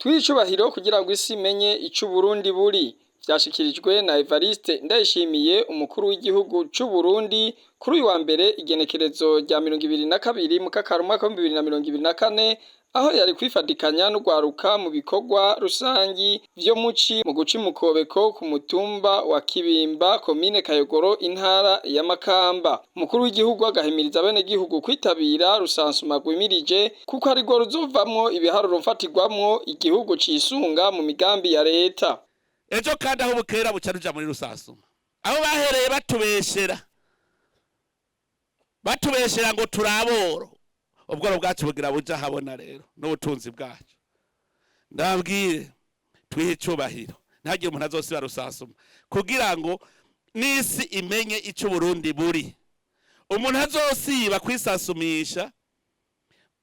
Twihe icubahiro kugira ngo isi imenye ico Uburundi buri. Vyashikirijwe na Evariste Ndayishimiye, umukuru w'igihugu c'Uburundi, kuri uyu wa mbere igenekerezo rya 22 Mukakaro umwaka w'2024, aho yari kwifadikanya n'urwaruka mu bikorwa rusangi vyo muci mu guca imikobeko ku mutumba wa Kibimba, komine Kayogoro, intara ya Makamba. Umukuru w'igihugu agahimiriza abenegihugu kwitabira rusansuma rwimirije, kuko arirwo ruzovamwo ibiharuro mfatirwamwo igihugu cisunga mu migambi ya leta. Ejo kandi aho bukera buca ruja muri rusasuma, aho bahereye batubeshera, batubeshera ngo turaboro. Ubworo bwacu bugira buja habona rero n'ubutunzi bwacu. Ndababwire, twihe icubahiro, ntihagire umuntu azosiba rusasuma, kugira ngo n'isi imenye ico Uburundi buri. Umuntu azosiba kwisasumisha,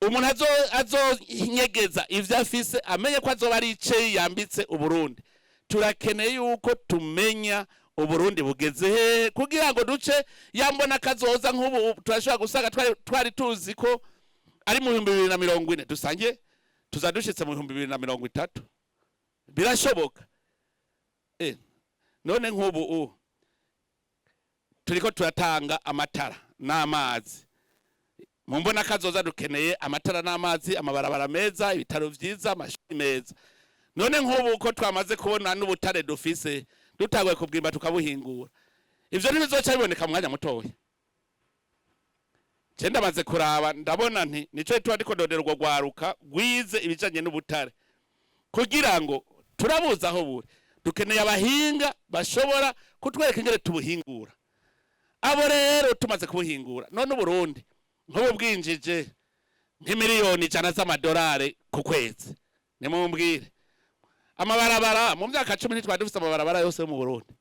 umuntu azonyegeza ivyo afise, amenye ko azoba ari iceyi yambitse Uburundi. Turakeneye yuko tumenya Uburundi bugeze hehe, kugira ngo duce yambona kazoza. Nk'ubu turashobora gusanga twari tuzi ko ari mu 2040, dusange tuza dushitse mu 2030. Birashoboka. None nk'ubu turiko turatanga amatara n'amazi mu mbona kazoza, dukeneye amatara n'amazi, amabarabara meza, ibitaro vyiza, amashuri meza. None nk'ubu ko twamaze kubona n'ubutare dufise, dutanguye kubwimba tukabuhingura, ivyo ntibizoca biboneka mu mwanya mutoya? Je ndamaze kuraba, ndabona nti nico tuba ndiko ndondera urwo rwaruka rwize ibijanye n'ubutare, kugira ngo turabuze aho buri. Dukeneye abahinga bashobora kutwereka ingene tubuhingura. Abo rero tumaze kubuhingura, none Uburundi nk'ubu bwinjije nk'imiliyoni 100 z'amadolari ku kwezi, nimumbwire, amabarabara mu myaka 10 ntitwari dufise amabarabara yose yo mu Burundi?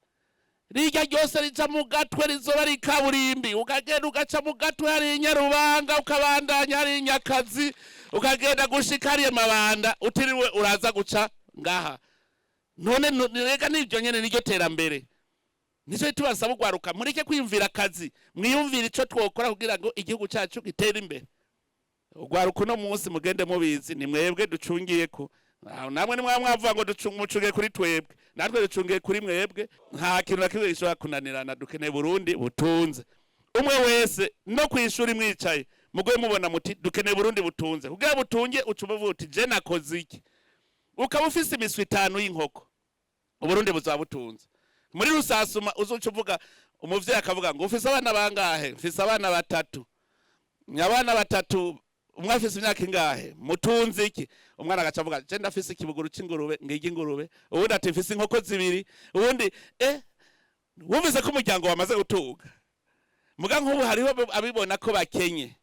Rirya ryose rica mu Gatwe rizoba ari ikaburimbi, ukagenda ugaca mu Gatwe hari Inyarubanga, ukabandanya hari Inyakazi, ukagenda gushika hariya Mabanda, utiriwe uraza guca ngaha. None rega nivyo nyene niryo terambere. Nico tubasaba urwaruka, mureke kwiyumvira akazi, mwiyumvire ico twokora kugira ngo igihugu cacu gitere imbere. Urwaruka uno munsi mugende mubizi, ni mwebwe ducungiyeko. Namwe nimwaba mwavuga ngo mucungiye kuri twebwe, natwe ducungiye kuri mwebwe. Nta kintu na kimwe gishobora kunanirana. Dukeneye Burundi butunze. Umwe wese no kwishuri mwicaye mugoye mubona muti dukeneye Burundi butunze. Kugira butunge uca uvuga uti je nakoze iki? Ukaba ufise imiswi itanu y'inkoko, Uburundi buzaba butunze. Muri rusasuma uzoca uvuga, umuvyeyi akavuga ngo ufise abana bangahe? Mfise abana batatu. Abana batatu, umwe afise imyaka ingahe? Mutunze iki? Umwana agaca avuga je ndafise ikibuguru c'ingurube, ngirya ingurube. Uwundi ati mfise inkoko zibiri. Uwundi wumvise ko umuryango wamaze gutuga. Muga nk'ubu hariho abibona ko bakenye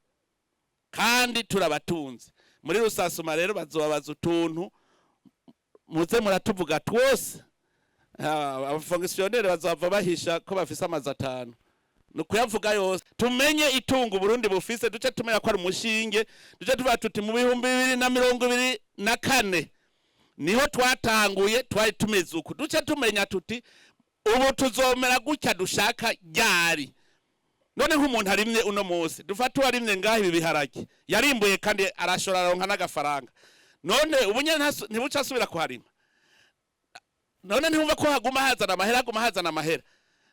kandi turabatunze. Muri rusasuma rero bazobabaza utuntu, muze muratuvuga twose. Abafonctionnaires bazava bahisha ko bafise amazu atanu, ni ukuyavuga yose, tumenye itungo Burundi bufise, duce tumenya ko ari umushinge, duce tuvuga tuti mu 2024 niho twatanguye, twari tumeze uku, duce tumenya tuti ubu tuzomera gutya dushaka ryari. None nk'umuntu arimye uno munsi, dufate uwarimye ngaho ibi biharage, yarimbuye kandi arashora, aronka n'agafaranga, none ubu nyene ntibuca asubira kuharima? None ntibumva ko haguma hazana amahera, haguma hazana amahera?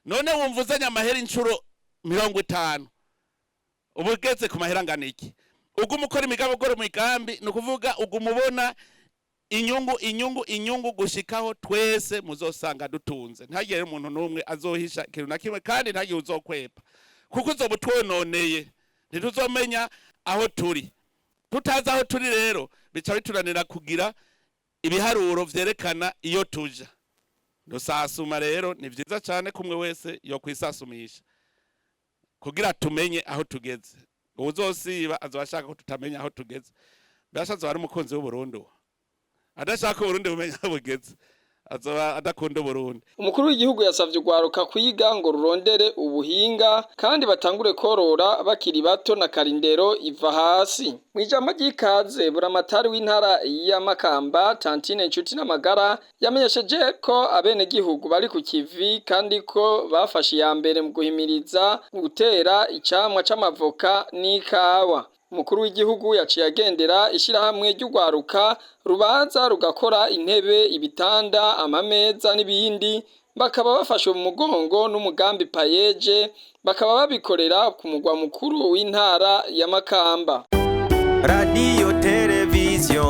None wumva uzanye amahera inshuro 50, uba ugeze ku mahera angana iki? Uguma ukora imigambi, ukora imigambi, ni ukuvuga uguma ubona inyungu, inyungu, inyungu, gushikaho twese muzosanga dutunze. Ntihagire umuntu n'umwe azohisha ikintu na kimwe, kandi ntihagire uzokwepa, kuko uzoba utwononeye, ntituzomenya aho turi. Tutazi aho turi rero bica bitunanira kugira ibiharuro vyerekana iyo tuja. Rusasuma rero ni vyiza cane ko umwe wese yo kwisasumisha kugira tumenye aho tugeze. Uwuzosiba azoba ashaka ko tutamenya aho tugeze. Mbese azoba ari umukunzi w'Uburundi? Uwo adashaka Uburundi bumenya aho bugeze azoba adakunda Uburundi. Umukuru w'igihugu yasavye urwaruka kwiga ngo rurondere ubuhinga, kandi batangure korora bakiri bato na karindero iva hasi. Mw'ijambo ry'ikaze, buramatari w'intara ya Makamba, Tantine Nshuti n'Amagara, yamenyesheje ko abenegihugu bari ku kivi kandi ko bafashe iya mbere mu guhimiriza gutera icamwa c'amavoka n'ikawa. Umukuru w'igihugu yaciye agendera ishirahamwe ry'urwaruka rubaza rugakora intebe, ibitanda, amameza n'ibindi, bakaba bafashwe mu mugongo n'umugambi PAEEJ, bakaba babikorera ku mugwa mukuru w'intara ya Makamba. Radiyo, televiziyo.